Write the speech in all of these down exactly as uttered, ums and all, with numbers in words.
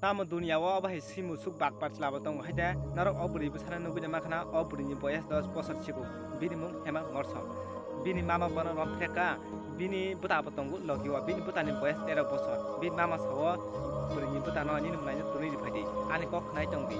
Tamo dunia o obo hai swi musuk bakpar chwla bo tongo, hai de norok o bwrwi bwsano nugwi naima khna, o bwrwi ni boyas dos bosor sigo, bini mung Hema Morsom. Bini mama bono rom phreka, bini bwta bo tongo logi o, bini bwta ni boyas tero bosor. Bini mama sao, bwrwi ni bwta no nini mwnaino twnwi rwphai di, ani kok khnai tong di.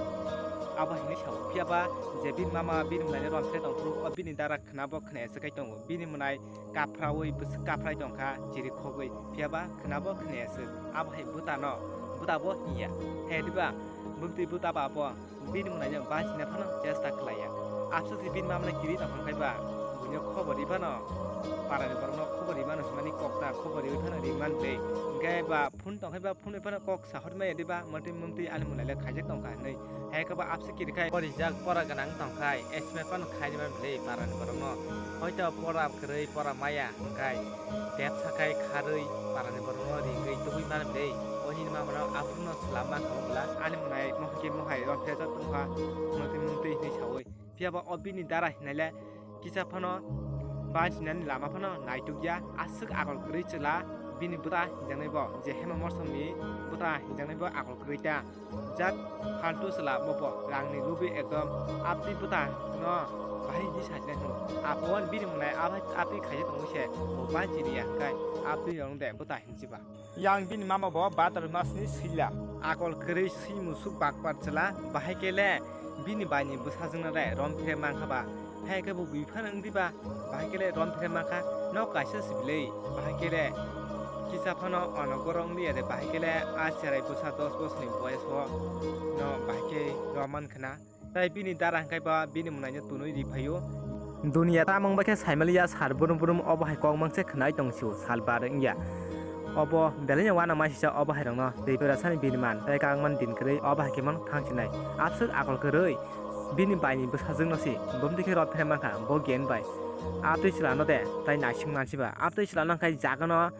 Abo hinwi sao, phiya ba je bini mama bini mwnaino rom phre tong phuru, o bini dara khna bo khna ya swk kai tongo, bini mwnai kaphraui bwswk kaphrai tongkha chiri khogwi, phiya ba khwnabo khwnaya swk. Abo hai bwtano, bwtabo hinya. He diba, bwtwi bwtaba abo bini mwnaino bachina phano chesta khlaiya. Absuk se bini mamano kiri tongkha khe ba, buino khobor ri phano, parani borokno khobor ri mano hwnmani kokta, khobor riui phano ri man tei. Hwnkhe ba phone tongkha ba phone bai phano kok sahor maya diba, mantwi mantwi ani mwnaile khaijak tongkha hinwi. Hai khe ba absuk kiri khai. Porijak pora gwnang tongkhai, esme phano khaini man bwlwi parani borokno. Hoito pora kwrwi pora maya hwnkhe tepsa khai kharwi parani borokno ringwi tubui man bwlwi. Oni mamano aphurno swlam man kha bwla. Ani mwnai mohai khe mohai rom phejak tongkha, mantwi mantwi hinwi saui. Phiya ba o bini dara hinaile kisa phano bansinani lama phano naitukya. Aswk akol kwrwi chwla bini bwta hinjaknai bo, je Hema Morsomni bwta hinjaknai bo akol kwrwi ta. Jat faltu chwla bobo rangni lubui ekdom abtwi bwta no bahai hinwi sajinai hwnwi. Aphon bini mwnai abtwi khaijak tongwi se bo banchi riya hwnkhe abtwi rong de bwta hinwi ba. Yang bini mama bo batar masni sila. Akol kwrwi swi musuk bakpar chwla, bahai kele bini baini bwsajwkno re rom phre mankha ba. Hai khe bo bui phano wng diba, bahai kele rom phre mankha, nok kaisa sibilei, bahai kele kisa phano onogoro wng liya de, bahai kele a cherai bwsa dos bosni boyas o no bahai khe rom man khna. Tai bini dara hwnkhe ba bini mwnaino tunui ri phaio. Dunia tamung bai khe saimaliya sal brum brum obo hai kok mangse khwnai tong sio sal bar wngya. Obo belai no uanama sisa obo hai rokno twi pera sani bini man tai kagman din kwrwi obo hai khe mano thang sinai. Abswk akol kwrwi bini baini bwsajwkno si bumtwi khe rot phere mankha bo gen bai. Abtwi chwlano de tai naising mansiba abtwi chwlano khai jagano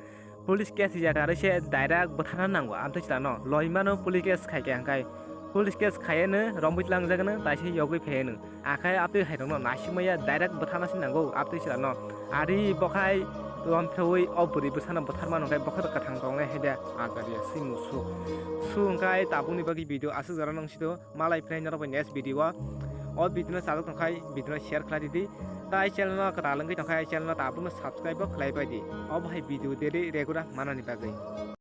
Police case ya karwi se direct bwtharna nango, amtwi chwlano loi mano police case khai khe hwnkhe police case khaiya no romwi tlangjak no taisa yogwi phaiya no akhai abtwi hai rokno naisingmaya direct bwtharna se nango abtwi chwlano. Ari bokhai rom pheui o bwrwi bwsano bwtharma nungkhai bokhai kwthang tongnai hai de ajaria swi musuk. Su hwnkhe tabukni bagwi video aswk jora nung sito. Malai phinai norok bai next video o. O video no chajak tongkhai video no share khlai di. Tai channel no kwtal wngwi tongkhai channel no tabukno subscribe bo khlai bai di. Obo hai video daily regular manani bagwi.